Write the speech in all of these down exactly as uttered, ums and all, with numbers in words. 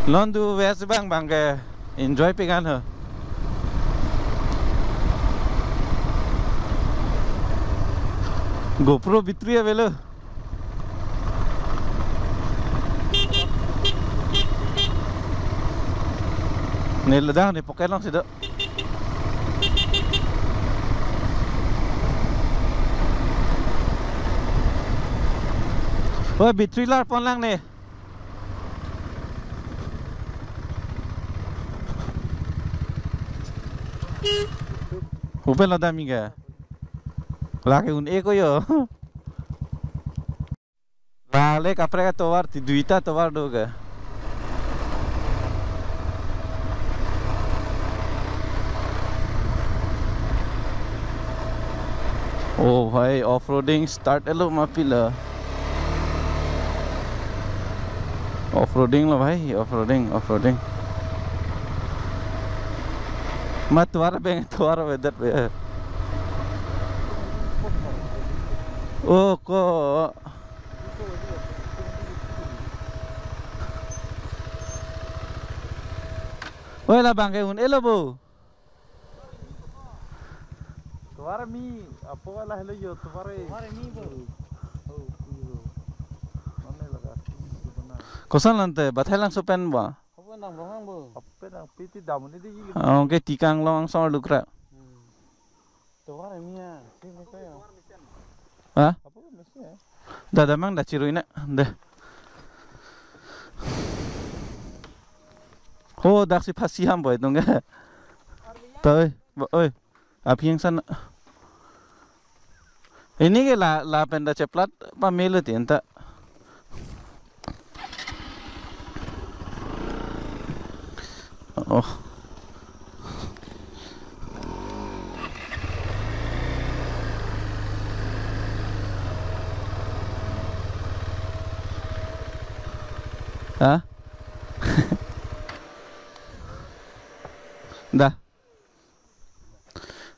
Non do wes bang bang ke enjoy pekan ho. GoPro battery avelo. Ne ledang ne pocket alongsi do. Oh, battery lar pon lang ne. Open lo dam ika. Lake un-e ko yo. Lale kaprek atovar ti duita tovar do ke. Oh bhai, off-roading start elo ma pila. Off-roading lo bhai, off-roading, off-roading. Ma tovar beng, tovar vedet be. Oh ko. Oi, labang ke un-e lo bo. Tovar mi, apo lahelo yo, tovar e. Tovar mi bo. Oh, iyo. Mane laga. Koson lante, Bathailangso pen ba? Apo nang bohang bo. Apo nang piti damun ini di. Oh, ke tikang long sor lukra. Hmm. Tovar mi ya, sini ko ya. Ha? Apo mesi ya? Dada mang da chirui na, de. Ho, daksi phasi ham boy tung ke. Toi, bo-, oi. Aphi ingsan. Ini ke la, lapen da cheplat pamelo ti anta. Oh. Ha? Dah.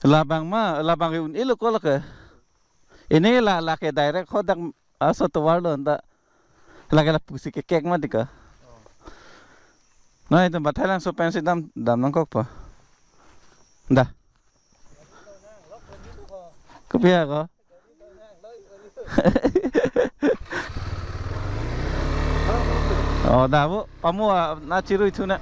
Labang ma, labang ke un-e lo ko lake. Ini la, lake direct hadak aso tovar lo anta. Lake lapusi kekek ma dika. Nah, itu Bathailangso pensi dam, dam nangkok pa. Dah. Kopi ya ko? Oh, dah, bu, pamu, ah, na chirui thu na.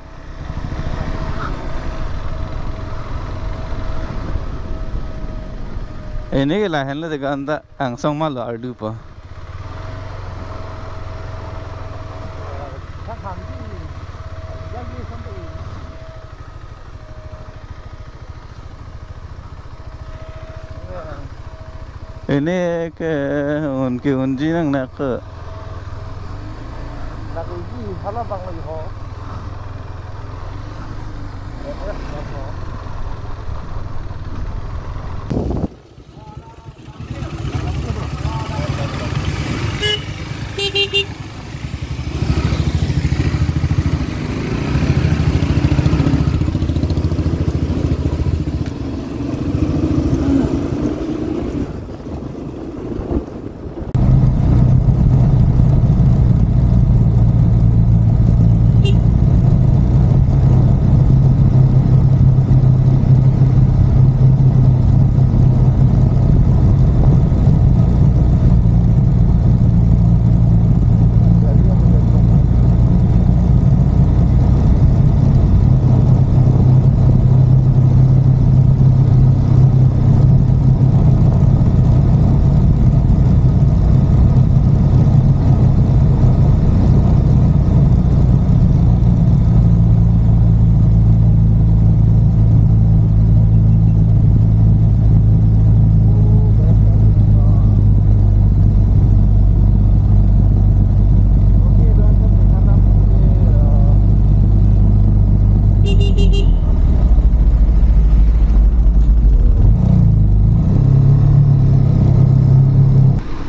Ini ke lahenlo dega anta angsong ma lo ardu po. Ini ke un ke unji nang nak ke. Nak unji hala bang lagi ho.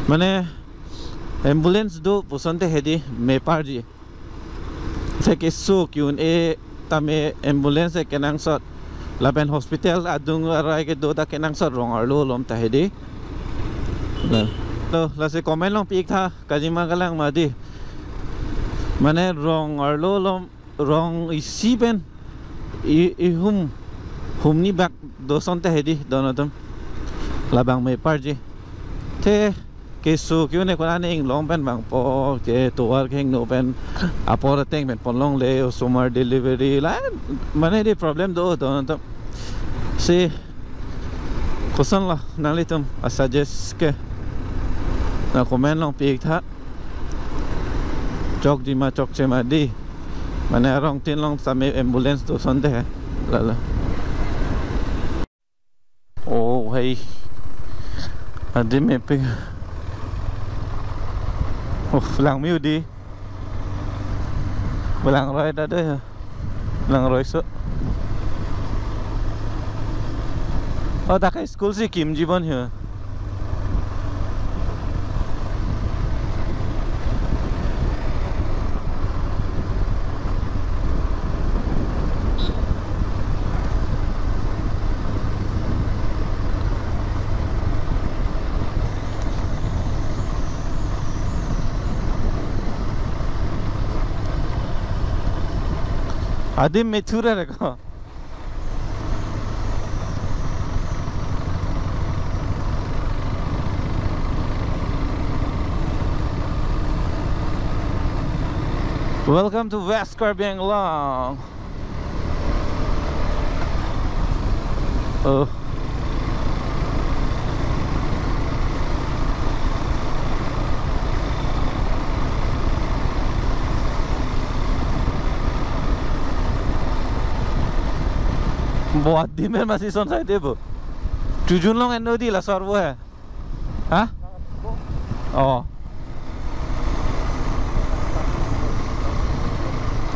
Mane ambulance do pusonte hedi meparji. Seke su kyun e tame ambulance kenangsot. Lapen hospital adung arai kedo ta kenangsot rong arlo alom ta hedi. La. To, lasi comment along pi-ik tha, kajima kalang ma di. Mane rong arlo alom rong isi pen i, ihum, humni bak do asonte hedi don atum. Labang me parji. Te keso ke-un-e konane inglong pen bangpo, ke tovar kehingno pen apor ateng pen ponlongle, osomar delivery la mane di problem do don atum. Si kosonlo nanglitum asuggest ke, na comment along pi-ik tha. Chokji ma chokche ma di. Mane arong tin along same ambulance do asonte he. Lalo. Oh, hey. Adim mepik. Oh, langme-o di. Langroi ta do ya. Langroi so. Oh, dak ke school si kimji bon ya. Adim methura reko. Welcome to West Karbi Anglong. Oh. Bo adim pen masi son sai de bo. Chojun along en nodi la sor bo he. Ha? Oh.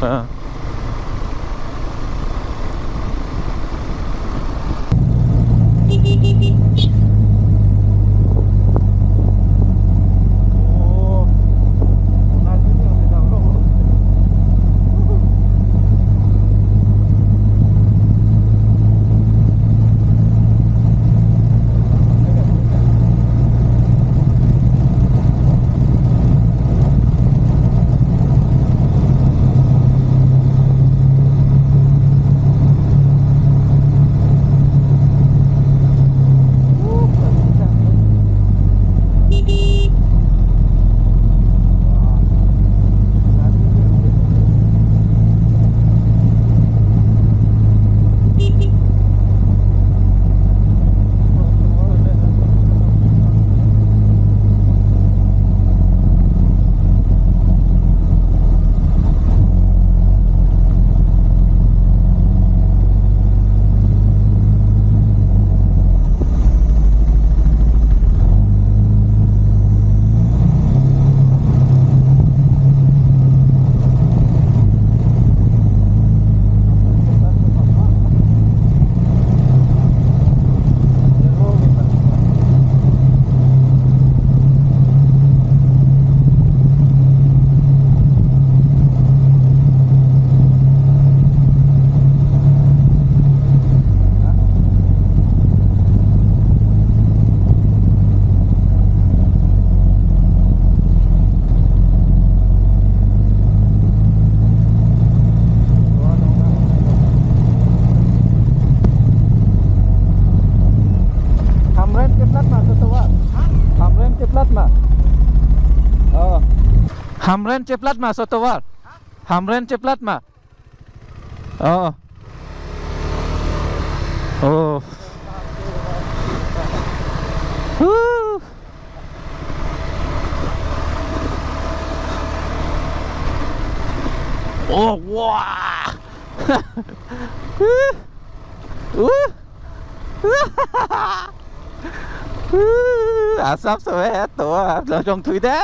Ha. Hamren cheplat ma so tovar? Hamren cheplat ma? Oh. Hamren cheplat ma so tovar? Hamren cheplat ma? Oh. Oh. Woo. Oh, wah. Woo. Woo. Woo. Asap so he to, ah, lo jong thui de.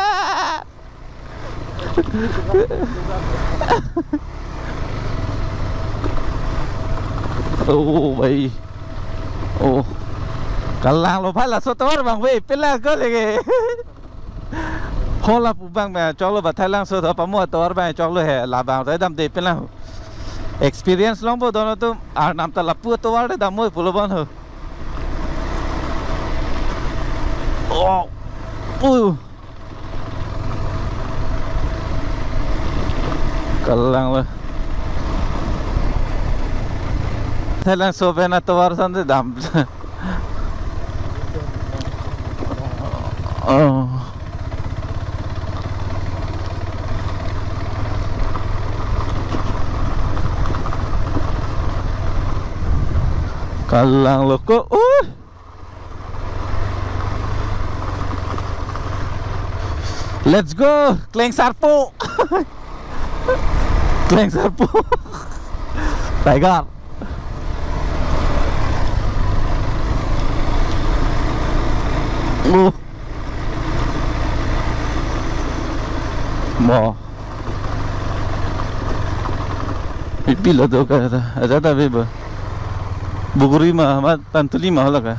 Oh, bhai. Oh. Kalang lo bhai, laso tovar abang bhai, pela ko lege. Hola pu abang me choklo ba Thailand so to pamo tovar abang choklo he, labang to damde pela. Experience longpo don atum, Arnam ta lapu tovar dammo pulo bon ho. Oh. Uh. Kalang lo. Thailand soben atovar sante dam. Oh. Kalang loko. Uh. Let's go, Kleng Sarpo. Kleng Sarpo. Tiger. Uh. Mo. Pipilo do ka ta. Aja ta beba. Buguri ma, ma Tantuli ma hala ka.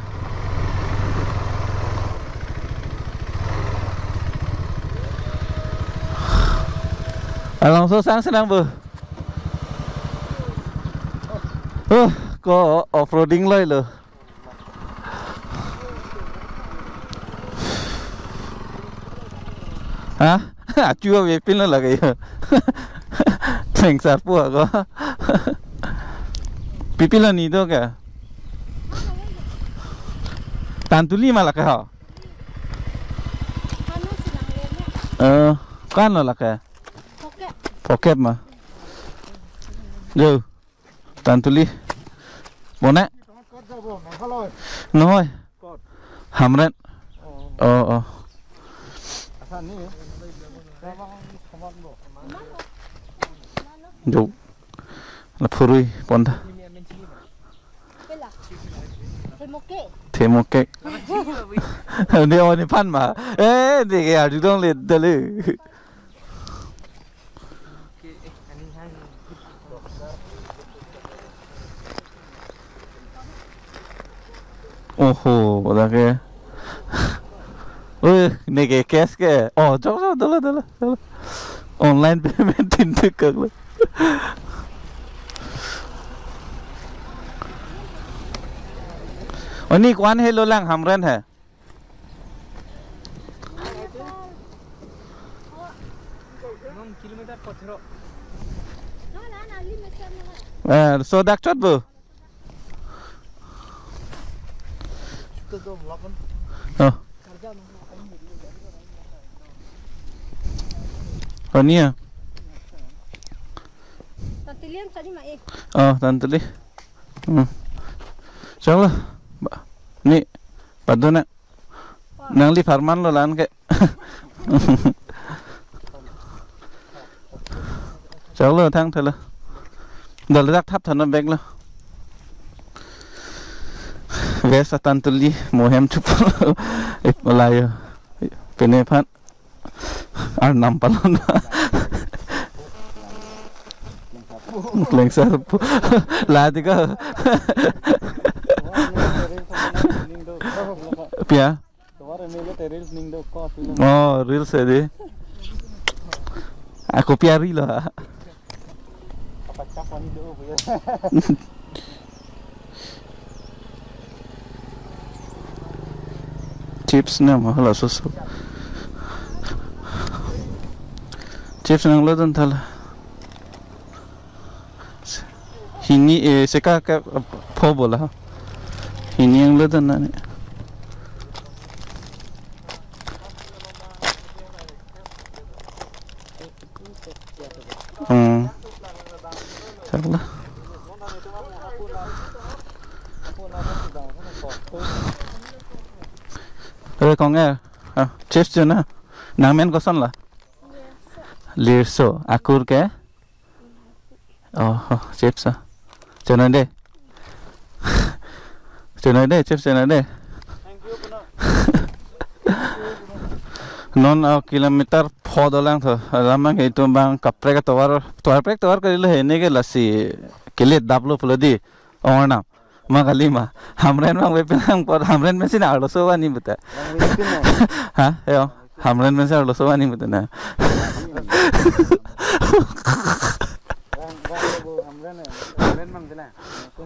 Alongso sang senang bo. Oh, ko off-roading loi lo. Ha? Achu avepin lo lake ya. Kleng Sarpo ako. Pipilo ni do ka? Tantuli ma lake ho. Eh, kan lo lake? Phuket. Phuket ma. Jo. Tantuli. Bone? Nohoi. Hamren. Oh, oh. Jo. La phurui ponta. Themoke. Themoke. Ni oni pan ma. Eh, ni ke adu dong le dale. Oho, lake. Oi, neke cash ke. Oh, chok, chok, dolo, dolo, dolo. Online payment tin tik kak lo. Oni kwan he lo lang Hamren he. Eh, so dak chot bo. Oh. Oh, ni ya. Tantuli ang tadi ma eh. Oh, Tantuli. Hmm. Chalo. Ba, ni, padona. Nangli pharman lo lan ke. Chalo, thang thalo. Dal dak thap thano bag lo. Vest a Tantuli, mohem chupo. Ip layo. Pine phan. Arnam palon. Kleng Sarpo. La tika. Pia. Oh, reels ya di. Ako pia reel lo. Chips na ma hala soso. Chips nanglo dun thala. Hini, eh, seka ke pho bola. Hini nanglo dun na ni. Hmm. Chakla. Oi, kong eh. Ah, chips jo na. Nangmen koson la? Lirso, akur ke? Oh, oh, chips ah. Chonoi de. Chonoi de, chips chonoi de. Non a kilometer pho dolang tho. Lamang ke itum bang kaprek atovar, tovar prek tovar kalilo he, ne ke lasi kelet daplo pulo di. Ong arnam. Ma kali ma. Hamren bang vepelang apot Hamren pensi arloso vani puta. Bang vepin na. Ha? Yo. Hamren pensi arloso vani puta na. Bang, bang, bo Hamren na. Hamren bang sila.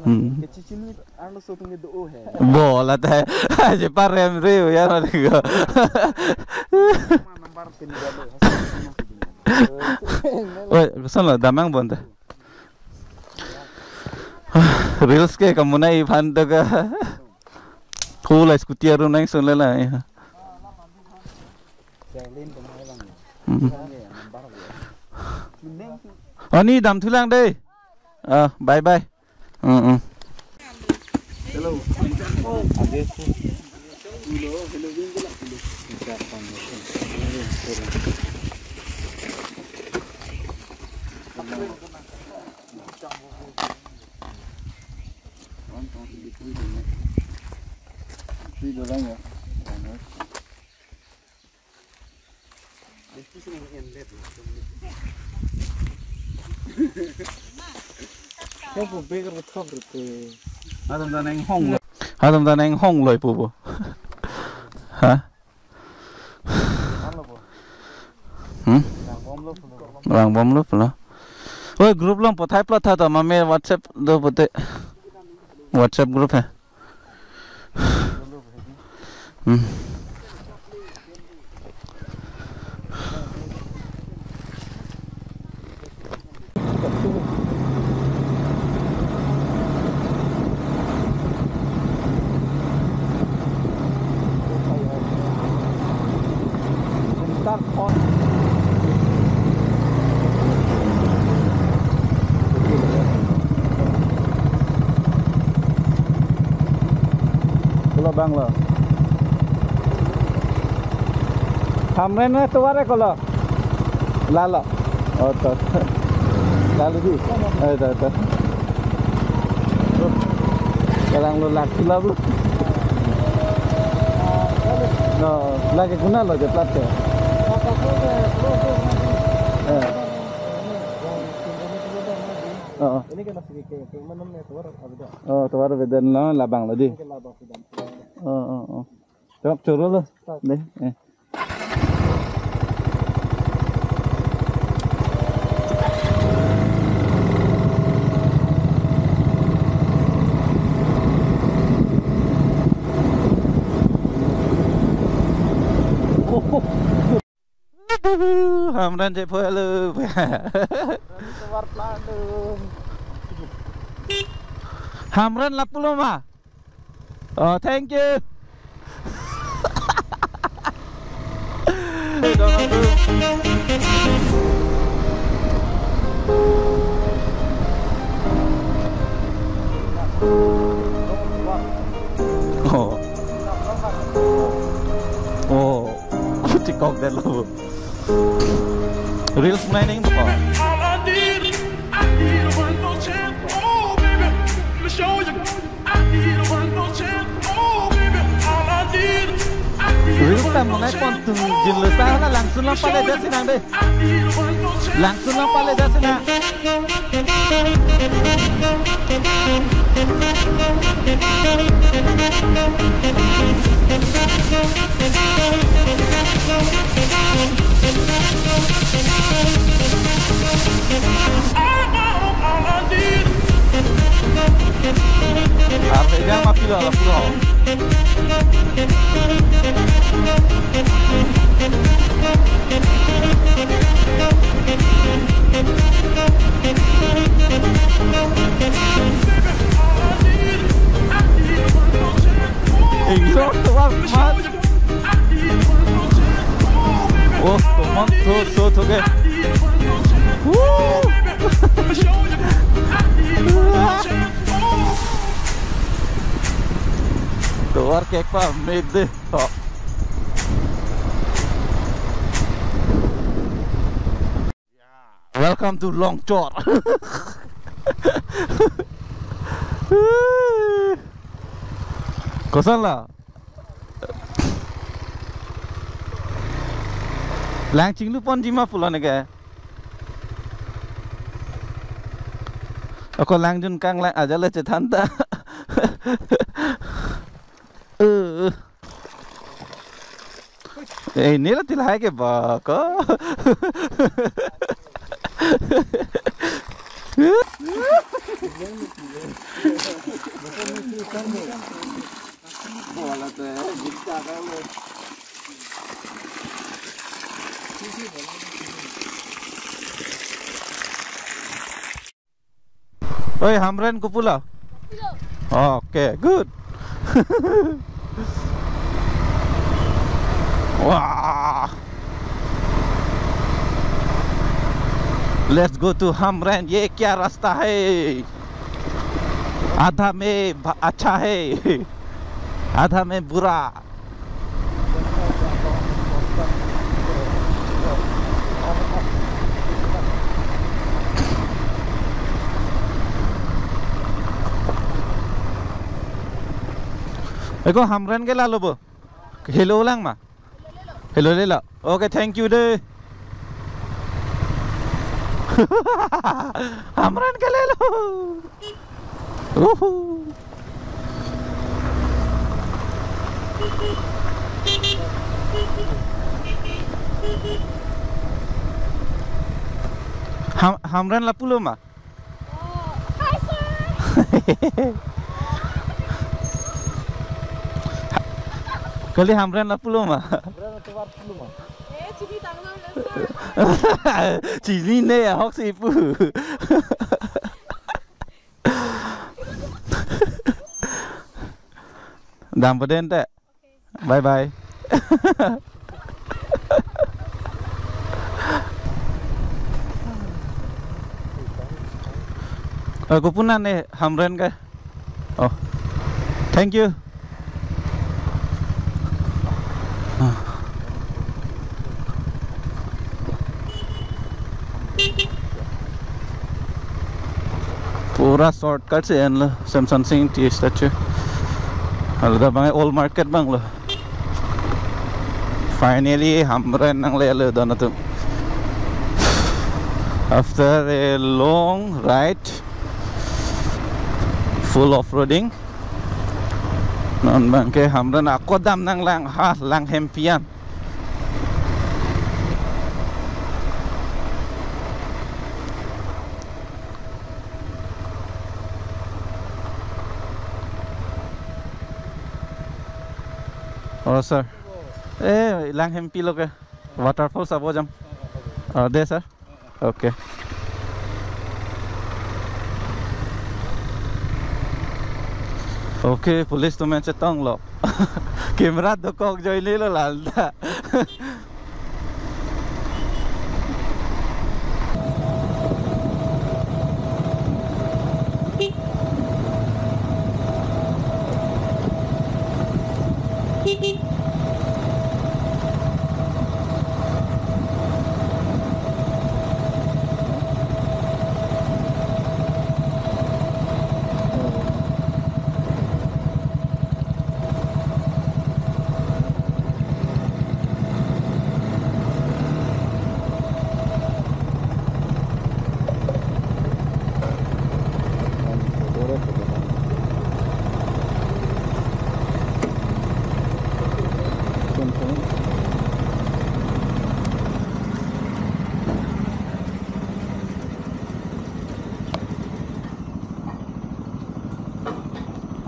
Hmm. Kecicil arloso atum ke do he. Bola ta. Aje parem re ya mati ko. Number tin dua lo. Oi, koson lo damang bonta. Reels ke kamunai aphan to ka. Hula scooty arum nangsun le la. Hmm. Ani damthulang dei. Ah, bye bye. Hmm, hmm. Hatum ta nang hong loi pu bo. Ha? Hmm? Rangbomlo pulo. Oi, group along pathai plot tha ta mame WhatsApp do pute. WhatsApp group hai. Hmm. Pulo banglo. Hamren na tovar ko lo. Lalo. Oh, to. Lalo di. Eh, to, to. Kadang lo lak sila bu. No, lagi guna lo je plat ke. Eh. Oh, oh. Ini kan masih ke, ke, ke mana namanya tovar ada. Oh, tovar beda lo, labang lo di. Ini ke labang sudah. Oh, oh, oh. Chok choro lo. Dei, eh. Hamren je pho alo. Hamren lapulo ma. Oh, thank you. Oh. Oh. Chikok det lo. Reels main ning to. Reels ta monai pon tung jin lo sa na langsun lang pale ja sinang dei. Langsun lang pale ja sinang. Arve jam apilo, apilo. Ingso, wah, mat. Oh, tomon, to, to, to ke. Woo! Tovar kek pa, made de. Oh. Welcome to Longchor. Koson la? Lang chinglu ponji ma pulo neke. Ako lang jun kang lang aja le chethan ta. Eh. Eh, nila til hai ke ba ko. Oi, Hamren kopulo? Okay, good. Wow. Let's go to Hamren. ये क्या रास्ता है? आधा में भ-, अच्छा है, आधा में बुरा। Eko Hamren ke lalo bo. Helo lang ma. Helo lelo. Okay, thank you de. Hamren ke lelo. Uhu. Ham-, Hamren lapulo ma? Oh, hi, sir. Kali Hamren lapulo ma? Hamren lapulo ma? Eh, chini tanglo na, sir. Chinine ahok si pu. Dampo dente. Bye bye. Eh, kopunan ne Hamren ke? Oh. Thank you. Pura shortcut si enlo, Semson Sing Ingti statue. Haladak abang old market abang lo. Finally, Hamren nanglelo don atum. After a long ride, full off-roading, non abangke Hamren ako dam nanglang, ha, Langhempi an. Oh, sir. Eh, Langhempi lo ke. Waterfall sabo jam. Oh, de, sir. Okay. Okay, police atum chetonglo. Camera dokok joinelo lanta.